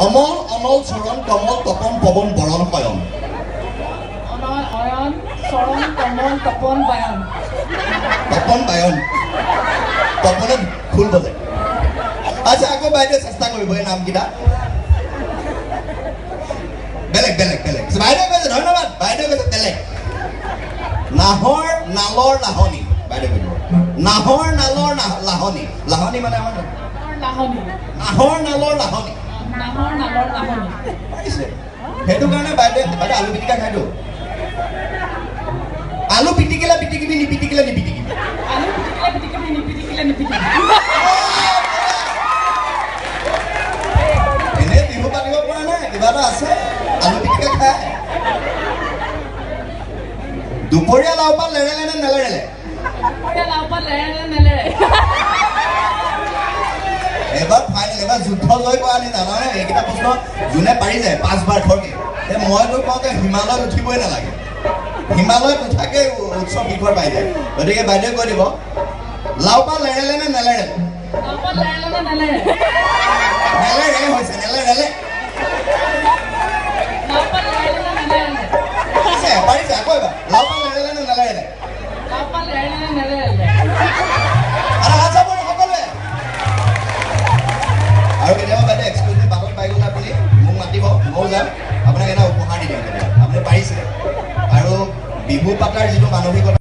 অমল, অনল, চৰণ, কমল, তপন, পৱন, বৰণ, শয়ন। অনল, অয়ন, চৰণ, কমল, তপন, বায়ন। তপন বায়ন, তপনে খোল বজায়। আচ্ছা, আকৌ বাইদেৱে চেষ্টা কৰিব এই নামকেইটা। বেলেগ বেলেগ বেলেগ বাইদেৱে কৈছে, ধন্যবাদ। বাইদেৱে কৈছে বেলেগ। নাহৰ নালৰ লাহনি, বাইদেৱে কৈ দিব। নাহৰ নালৰ লাহনি। লাহনি মানে আমাৰ নাহৰ লাহনি। নাহৰ নালৰ লাহনি। নাহৰ নালৰ লাহনি। পাৰিছে। সেইটো কাৰণে বাইদেৱে, বাইদেউ আলু পিটিকা খাইতো। আলু পিটিকিলে পিটিকিবি, নিপিটিকিলে নিপিটিকিবি। আলু পিটিকিলে পিটিকিবি, নিপিটিকিলে নিপিটিকিবি। এনেই বিহু পাতিব পৰা নাই, কিবা এটা আছে, আলু পিটিকা খায়। দুপৰীয়া লাও পাত লেৰেলে নে নেলেৰেলে? দুপৰীয়া লাও পাত লেৰেলে নেলেৰে? এবাৰ ফাইনেল, এবাৰ যুদ্ধ জয় কৰা নি জানানে? এইকেইটা প্ৰশ্ন যোনে পাৰি যায় পাঁচবাৰ খৰকে, এই মইতো কওঁতে হিমালয়ত উঠিবই নালাগে, হিমালয়ত নুঠাকে উৎসৱ শিখৰ পাই যায়। গতিকে বাইদেৱে কৈ দিব, লাও পাত লেৰেলে নে নেলেৰেলে? লাও পাত লেৰেলে নে নেলেৰে? নেলেৰে হৈছে, নেলেৰেলে। লাও পাত লেৰেলে নে নেলেৰেলে? পাৰিছে, পাৰিছে। আকৌ এবাৰ, লাও পাত লেৰেলে নে নেলেৰেলে? লাও পাত লেৰেলে নে নেলেৰেলে? আৰু হাত চাপৰি সকলোৱে। আৰু কেতিয়াবা বাইদেউ এক্সকিউজ মি, বাটত পাই গ'লে আপুনি মোক মাতিব, ময়ো যাম, আপোনাক এটা উপহাৰ দি দিম কেতিয়াবা। আপুনি পাৰিছে। আৰু বিহু পাতাৰ যিটো মানসিকতা